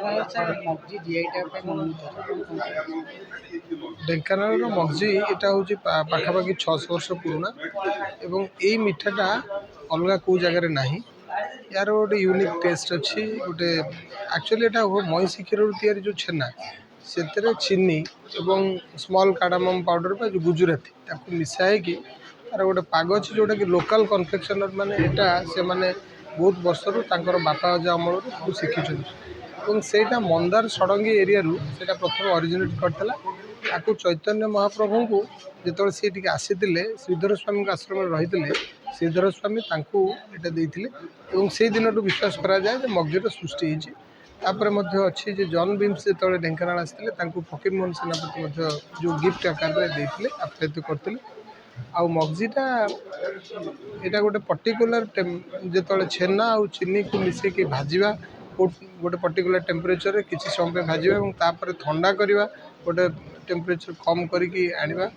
Dhenkanal sir, ମଗଜି GI tag ପାଇଁ ମନୋନୀତ ଅଛି, କ'ଣ କହିବେ? ଢେଙ୍କାନାଳର ମଗଜି ଏଇଟା ହେଉଛି ପାଖାପାଖି 600 ବର୍ଷ ପୁରୁଣା ଏବଂ ଏଇ ମିଠାଟା ଅଲଗା କେଉଁ ଜାଗାରେ ନାହିଁ। ଏହାର ଗୋଟେ ୟୁନିକ୍ ଟେଷ୍ଟ ଅଛି। ଗୋଟେ ଆକ୍ଚୁଆଲି ଏଇଟା ମଇଁଷି କ୍ଷୀରରୁ ତିଆରି ଯେଉଁ ଛେନା, ସେଥିରେ ଚିନି ଏବଂ ସ୍ମଲ୍ କାର୍ଡ଼ାମମ୍ ପାଉଡ଼ର ବା ଯେଉଁ ଗୁଜୁରାତି, ତାକୁ ମିଶା ହେଇକି ତା'ର ଗୋଟେ ପାଗ ଅଛି, ଯେଉଁଟାକି ଲୋକାଲ୍ କନଫେକ୍ସନର୍ ମାନେ ଏଇଟା ସେମାନେ ବହୁତ ବର୍ଷରୁ ତାଙ୍କର ବାପା ଅଜା ଅମଳରୁ ତାକୁ ଶିଖିଛନ୍ତି ଏବଂ ସେଇଟା ମନ୍ଦାର ଷଡ଼ଙ୍ଗୀ ଏରିଆରୁ ସେଇଟା ପ୍ରଥମେ ଅରିଜିନେଟ୍ କରିଥିଲା। ତାକୁ ଚୈତନ୍ୟ ମହାପ୍ରଭୁଙ୍କୁ ଯେତେବେଳେ ସିଏ ଟିକେ ଆସିଥିଲେ, ଶ୍ରୀଧର ସ୍ୱାମୀଙ୍କ ଆଶ୍ରମରେ ରହିଥିଲେ, ଶ୍ରୀଧର ସ୍ୱାମୀ ତାଙ୍କୁ ଏଇଟା ଦେଇଥିଲେ ଏବଂ ସେଇ ଦିନଠୁ ବିଶ୍ୱାସ କରାଯାଏ ଯେ ମଗଜିର ସୃଷ୍ଟି ହେଇଛି। ତାପରେ ମଧ୍ୟ ଅଛି ଯେ ଜନ୍ ବିମ୍ସ ଯେତେବେଳେ ଢେଙ୍କାନାଳ ଆସିଥିଲେ, ତାଙ୍କୁ ଫକୀରମୋହନ ସେନାପତି ମଧ୍ୟ ଯେଉଁ ଗିଫ୍ଟ ଆକାରରେ ଦେଇଥିଲେ, ଆପ୍ୟାୟିତ କରିଥିଲେ। ଆଉ ମଗଜିଟା ଏଇଟା ଗୋଟେ ପର୍ଟିକୁଲାର ଯେତେବେଳେ ଛେନା ଆଉ ଚିନିକୁ ମିଶେଇକି ଭାଜିବା, ଗୋଟେ ପର୍ଟିକୁଲାର ଟେମ୍ପରେଚରରେ କିଛି ସମୟ ପାଇଁ ଭାଜିବା ଏବଂ ତାପରେ ଥଣ୍ଡା କରିବା, ଗୋଟେ ଟେମ୍ପରେଚର କମ୍ କରିକି ଆଣିବା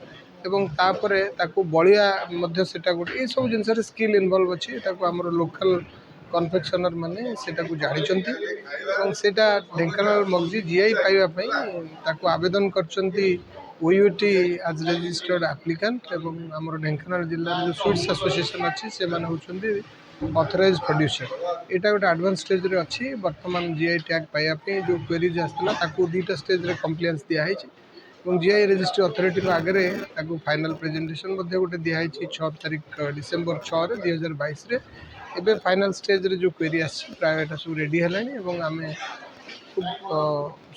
ଏବଂ ତାପରେ ତାକୁ ବଳିଆ ମଧ୍ୟ, ସେଇଟା ଗୋଟେ ଏଇସବୁ ଜିନିଷରେ ସ୍କିଲ୍ ଇନଭଲ୍ଭ ଅଛି। ଏଟାକୁ ଆମର ଲୋକାଲ୍ କନଫେକ୍ସନର୍ ମାନେ ସେଇଟାକୁ ଜାଣିଛନ୍ତି ଏବଂ ସେଇଟା ଢେଙ୍କାନାଳ ମଗଜି ଜିଆଇ ପାଇବା ପାଇଁ ତାକୁ ଆବେଦନ କରିଛନ୍ତି ଓୟୁଏଟି ଆଜ୍ ରେଜିଷ୍ଟର୍ଡ଼ ଆପ୍ଲିକାଣ୍ଟ ଏବଂ ଆମର ଢେଙ୍କାନାଳ ଜିଲ୍ଲାର ଯେଉଁ ସୁଇଟ୍ସ ଆସୋସିଏସନ୍ ଅଛି, ସେମାନେ ହେଉଛନ୍ତି ଅଥରାଇଜ୍ ପ୍ରଡ୍ୟୁସର୍। ଏଇଟା ଗୋଟେ ଆଡ଼ଭାନ୍ସ ଷ୍ଟେଜ୍ରେ ଅଛି। ବର୍ତ୍ତମାନ ଜିଆଇ ଟ୍ୟାଗ୍ ପାଇବା ପାଇଁ ଯେଉଁ କ୍ୱେରିଜ୍ ଆସିଥିଲା, ତାକୁ ଦୁଇଟା ଷ୍ଟେଜ୍ରେ କମ୍ପ୍ଲିଏନ୍ସ ଦିଆହେଇଛି ଏବଂ ଜିଆଇ ରେଜିଷ୍ଟ୍ରି ଅଥରିଟିଙ୍କ ଆଗରେ ତାକୁ ଫାଇନାଲ୍ ପ୍ରେଜେଣ୍ଟେସନ୍ ମଧ୍ୟ ଗୋଟେ ଦିଆହେଇଛି 6 ତାରିଖ, ଡିସେମ୍ବର 6ରେ, 2022ରେ। ଏବେ ଫାଇନାଲ୍ ଷ୍ଟେଜ୍ରେ ଯେଉଁ କ୍ୱେରି ଆସିଛି, ପ୍ରାୟ ଏଇଟା ସବୁ ରେଡ଼ି ହେଲାଣି ଏବଂ ଆମେ ଖୁବ୍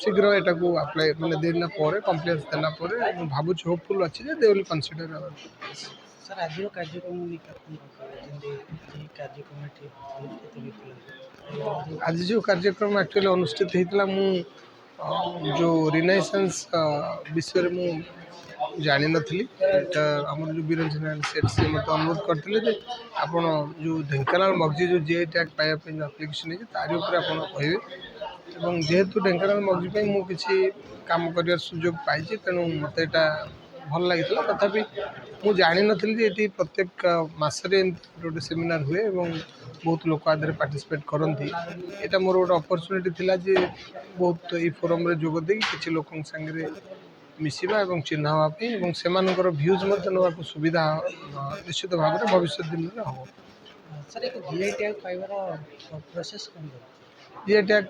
ଶୀଘ୍ର ଏଟାକୁ ଆପ୍ଲାଏ ମାନେ ଦେଲା ପରେ, କମ୍ପ୍ଲିଏନ୍ସ ଦେଲା ପରେ ମୁଁ ଭାବୁଛି, ହୋପଫୁଲ୍ ଅଛି ଯେ they will consider our sir, ଆଜିର କାର୍ଯ୍ୟକ୍ରମ ନେଇକି ଆପଣ କ'ଣ କହିବେ? ଯେମିତି ଆଜି କାର୍ଯ୍ୟକ୍ରମ ଏଠି ଅନୁଷ୍ଠିତ ହୋଇଥିଲା। ଆଜି ଯେଉଁ କାର୍ଯ୍ୟକ୍ରମ ଆକ୍ଚୁଆଲି ଅନୁଷ୍ଠିତ ହେଇଥିଲା, ମୁଁ ଯେଉଁ ରିନାଇସେନ୍ସ ବିଷୟରେ ମୁଁ ଜାଣିନଥିଲି। ଏଇଟା ଆମର ଯେଉଁ ବିରଞ୍ଚି ନାରାୟଣ ସେଠ, ସିଏ ମୋତେ ଅନୁରୋଧ କରିଥିଲେ ଯେ ଆପଣ ଯେଉଁ ଢେଙ୍କାନାଳ ମଗଜି ଯେଉଁ ଜିଆଇ ଟ୍ୟାଗ୍ ପାଇବା ପାଇଁ ଯେଉଁ ଆପ୍ଲିକେସନ୍ ହେଇଛି, ତାରି ଉପରେ ଆପଣ କହିବେ। ଏବଂ ଯେହେତୁ ଢେଙ୍କାନାଳ ମଗଜି ପାଇଁ ମୁଁ କିଛି କାମ କରିବାର ସୁଯୋଗ ପାଇଛି, ତେଣୁ ମୋତେ ଏଇଟା ଭଲ ଲାଗିଥିଲା। ତଥାପି ମୁଁ ଜାଣିନଥିଲି ଯେ ଏଠି ପ୍ରତ୍ୟେକ ମାସରେ ଏମିତି ଗୋଟେ ସେମିନାର ହୁଏ ଏବଂ ବହୁତ ଲୋକ ଆ ଦେହରେ ପାର୍ଟିସିପେଟ୍ କରନ୍ତି। ଏଇଟା ମୋର ଗୋଟେ ଅପରଚ୍ୟୁନିଟି ଥିଲା ଯେ ବହୁତ ଏଇ ଫୋରମ୍ରେ ଯୋଗ ଦେଇକି କିଛି ଲୋକଙ୍କ ସାଙ୍ଗରେ ମିଶିବା ଏବଂ ଚିହ୍ନା ହେବା ପାଇଁ ଏବଂ ସେମାନଙ୍କର ଭ୍ୟୁଜ୍ ମଧ୍ୟ ନେବାକୁ ସୁବିଧା ନିଶ୍ଚିତ ଭାବରେ ଭବିଷ୍ୟତ ଦିନରେ ହେବ। ସାର୍, ଏକ ଜିଆଇ ଟ୍ୟାଗ୍ ପାଇବାର ପ୍ରୋସେସ୍ କ'ଣ ରହିଛି? ଜିଆଇ ଟ୍ୟାଗ୍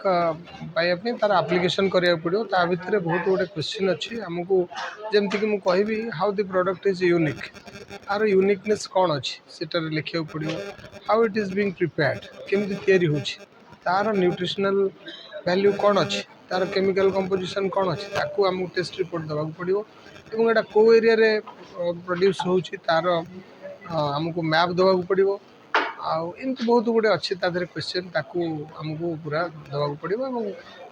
ପାଇବା ପାଇଁ ତା'ର ଆପ୍ଲିକେସନ୍ କରିବାକୁ ପଡ଼ିବ। ତା ଭିତରେ ବହୁତ ଗୁଡ଼ିଏ କ୍ୱେଶ୍ଚିନ୍ ଅଛି ଆମକୁ। ଯେମିତିକି ମୁଁ କହିବି, how the product is unique, R uniqueness କ'ଣ ଅଛି ସେଟାରେ ଲେଖିବାକୁ ପଡ଼ିବ। How it is being prepared, କେମିତି ତିଆରି ହେଉଛି, ତା'ର ନ୍ୟୁଟ୍ରିସନାଲ୍ ଭ୍ୟାଲ୍ୟୁ କ'ଣ ଅଛି, ତା'ର କେମିକାଲ୍ କମ୍ପୋଜିସନ୍ କ'ଣ ଅଛି, ତାକୁ ଆମକୁ ଟେଷ୍ଟ ରିପୋର୍ଟ ଦେବାକୁ ପଡ଼ିବ ଏବଂ ଏଇଟା କେଉଁ ଏରିଆରେ ପ୍ରଡ୍ୟୁସ୍ ହେଉଛି, ତା'ର ଆମକୁ ମ୍ୟାପ୍ ଦେବାକୁ ପଡ଼ିବ। ଆଉ ଏମିତି ବହୁତ ଗୁଡ଼ିଏ ଅଛି ତା ଦେହରେ କ୍ୱେଶ୍ଚିନ୍, ତାକୁ ଆମକୁ ପୁରା ଦେବାକୁ ପଡ଼ିବ ଏବଂ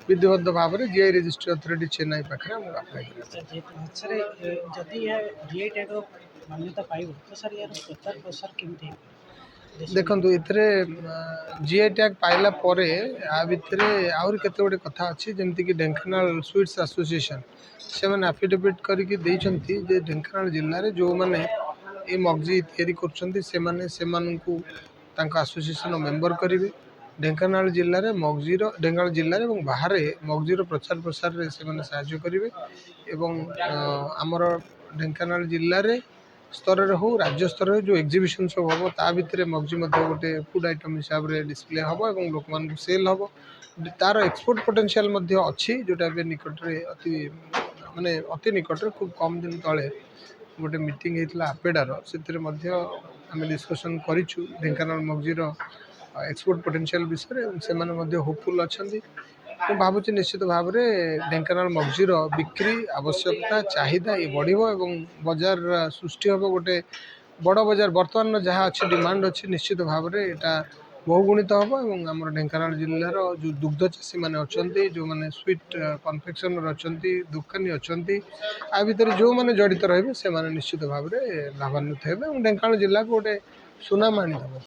ବିଧିବଦ୍ଧ ଭାବରେ ଜିଆଇ ରେଜିଷ୍ଟ୍ରି ଅଥରିଟି ଚେନ୍ନାଇ ପାଖରେ ଆମକୁ ଆପ୍ଲାଏ କରିବାକୁ ସାର୍, ଯେହେତୁ ସାର୍, ଯଦି ଏହା ଜିଆଇ ଟ୍ୟାଗ୍ର ମାନ୍ୟତା ପାଇବ, ତ ସାର୍, ଏହାର ପ୍ରଚାର ପ୍ରସାର କେମିତି ହେବ? ଦେଖନ୍ତୁ, ଏଥିରେ ଜିଆଇ ଟ୍ୟାଗ୍ ପାଇଲା ପରେ ଆ ଭିତରେ ଆହୁରି କେତେ ଗୁଡ଼ିଏ କଥା ଅଛି। ଯେମିତିକି ଢେଙ୍କାନାଳ ସୁଇଟ୍ସ ଆସୋସିଏସନ୍, ସେମାନେ ଆଫିଡେଭିଟ୍ କରିକି ଦେଇଛନ୍ତି ଯେ ଢେଙ୍କାନାଳ ଜିଲ୍ଲାରେ ଯେଉଁମାନେ ଏ ମଗଜି ତିଆରି କରୁଛନ୍ତି, ସେମାନେ ସେମାନଙ୍କୁ ତାଙ୍କ ଆସୋସିଏସନ୍ ମେମ୍ବର କରିବେ। ଢେଙ୍କାନାଳ ଜିଲ୍ଲାରେ ମଗଜିର, ଢେଙ୍କାନାଳ ଜିଲ୍ଲାରେ ଏବଂ ବାହାରେ ମଗଜିର ପ୍ରଚାର ପ୍ରସାରରେ ସେମାନେ ସାହାଯ୍ୟ କରିବେ ଏବଂ ଆମର ଢେଙ୍କାନାଳ ଜିଲ୍ଲାରେ ସ୍ତରରେ ହଉ, ରାଜ୍ୟ ସ୍ତରରେ ଯେଉଁ ଏକ୍ଜିବିସନ୍ ସବୁ ହେବ, ତା ଭିତରେ ମଗଜି ମଧ୍ୟ ଗୋଟେ ଫୁଡ଼୍ ଆଇଟମ୍ ହିସାବରେ ଡିସପ୍ଲେ ହେବ ଏବଂ ଲୋକମାନଙ୍କୁ ସେଲ୍ ହେବ। ତା'ର ଏକ୍ସପୋର୍ଟ ପୋଟେନ୍ସିଆଲ୍ ମଧ୍ୟ ଅଛି, ଯେଉଁଟା ଏବେ ନିକଟରେ ଅତି ମାନେ ଅତି ନିକଟରେ ଖୁବ୍ କମ୍ ଦିନ ତଳେ ଗୋଟେ ମିଟିଂ ହେଇଥିଲା ଆପେଡ଼ାର, ସେଥିରେ ମଧ୍ୟ ଆମେ ଡିସ୍କସନ୍ କରିଛୁ ଢେଙ୍କାନାଳ ମଗଜିର ଏକ୍ସପୋର୍ଟ ପୋଟେନ୍ସିଆଲ୍ ବିଷୟରେ ଏବଂ ସେମାନେ ମଧ୍ୟ ହୋପଫୁଲ୍ ଅଛନ୍ତି। ମୁଁ ଭାବୁଛି ନିଶ୍ଚିତ ଭାବରେ ଢେଙ୍କାନାଳ ମଗଜିର ବିକ୍ରି ଆବଶ୍ୟକତା, ଚାହିଦା ଇଏ ବଢ଼ିବ ଏବଂ ବଜାର ସୃଷ୍ଟି ହେବ, ଗୋଟେ ବଡ଼ ବଜାର। ବର୍ତ୍ତମାନର ଯାହା ଅଛି, ଡିମାଣ୍ଡ ଅଛି, ନିଶ୍ଚିତ ଭାବରେ ଏଇଟା ବହୁଗୁଣିତ ହେବ ଏବଂ ଆମର ଢେଙ୍କାନାଳ ଜିଲ୍ଲାର ଯେଉଁ ଦୁଗ୍ଧ ଚାଷୀମାନେ ଅଛନ୍ତି, ଯେଉଁମାନେ ସୁଇଟ୍ କନଫେକ୍ସନର୍ ଅଛନ୍ତି, ଦୋକାନୀ ଅଛନ୍ତି, ଆ ଭିତରେ ଯେଉଁମାନେ ଜଡ଼ିତ ରହିବେ, ସେମାନେ ନିଶ୍ଚିତ ଭାବରେ ଲାଭାନ୍ୱିତ ହେବେ ଏବଂ ଢେଙ୍କାନାଳ ଜିଲ୍ଲାକୁ ଗୋଟେ ସୁନାମ ଆଣିଦେବ।